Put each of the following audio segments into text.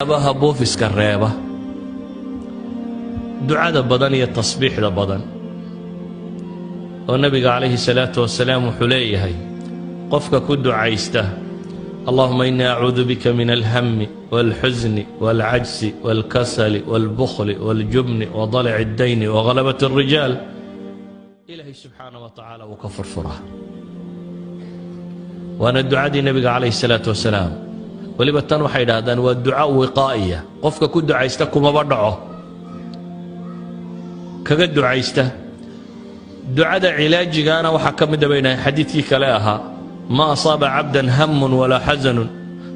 Abaha buufiska reeba ducada badan iyo tasbiixda badan, oo Nebiga calayhi salaatu wasalaam wuxuu leeyahay: qofka ku ducaysta "اللهم إني أعوذ بك من الهم والحزن والعجز والكسل والبخل والجبن وضلع الدين وغلبة الرجال", Ilaahay subxaana wa tacaala wuu ka furfuraa. Waana ducadii Nebiga calayhi salaatu wasalaam. Weliba tan waxay idhahdaan waa duca wiqaa'iya, qofka ku ducaysta kumaba dhaco. Kaga ducaysta ducada cilaajigaana waxaa ka mida bay dhahayn xadiidkii kale ahaa: "ما أصاب عبدا هم ولا حزن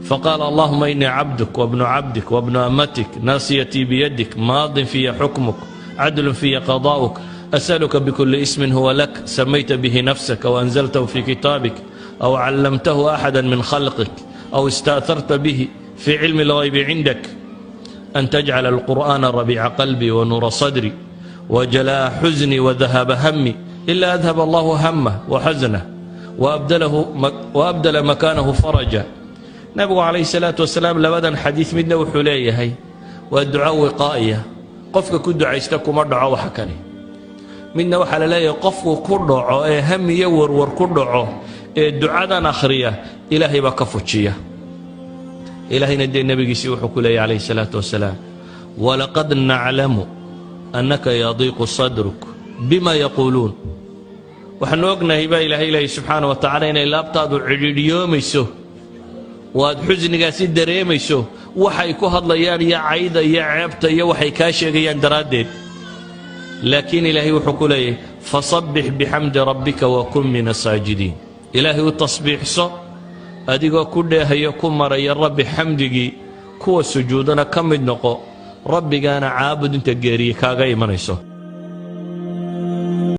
فقال: اللهم إني عبدك وابن عبدك وابن أمتك، ناصيتي بيدك، ماض في حكمك، عدل في قضاؤك، أسألك بكل اسم هو لك سميت به نفسك أو أنزلته في كتابك أو علمته أحدا من خلقك أو استأثرت به في علم الغيب عندك، أن تجعل القرآن ربيع قلبي ونور صدري وجلاء حزني وذهاب همي، إلا أذهب الله همه وحزنه وأبدل مكانه فرجا." Nabigu calayhi salaatu wasalaam labadan xadiid midna wuxuu leeyahay waa duco wiqaa'iya, qofka ku ducaysta kuma dhaco waxa kani. Midna waxaa la leeyahay qofku ku dhaco ee hami iyo warwar ku dhaco ee ducadan akhriya, Ilaahay baa ka fujiya. Ilaahayna dee nebigiisii wuxuu ku leeyahy calayhi salaatu wasalaam: "ولقد نعلم أنك يضيق صدرك بما يقولون." Waxaanu ognahay baa Ilaahay leeyahy subxaana wa tacaala inay laabtaadu cidhiidhiyoomayso oo aad xusnigaasi dareemayso waxay ku hadlayaan iyo cayda iyo ceebta iyo waxay kaa sheegayaan daraaddeed. Laakiin Ilaahay wuxuu ku leeyahy: "فسبح بحمد ربك وكن من الساجدين." Ilaahay u tasbiixso adigoo ku dheehayo, ku maraya Rabbi xamdigii, kuwa sujuudana ka mid noqo, Rabbigaana caabud inta geeriye kaaga imanayso.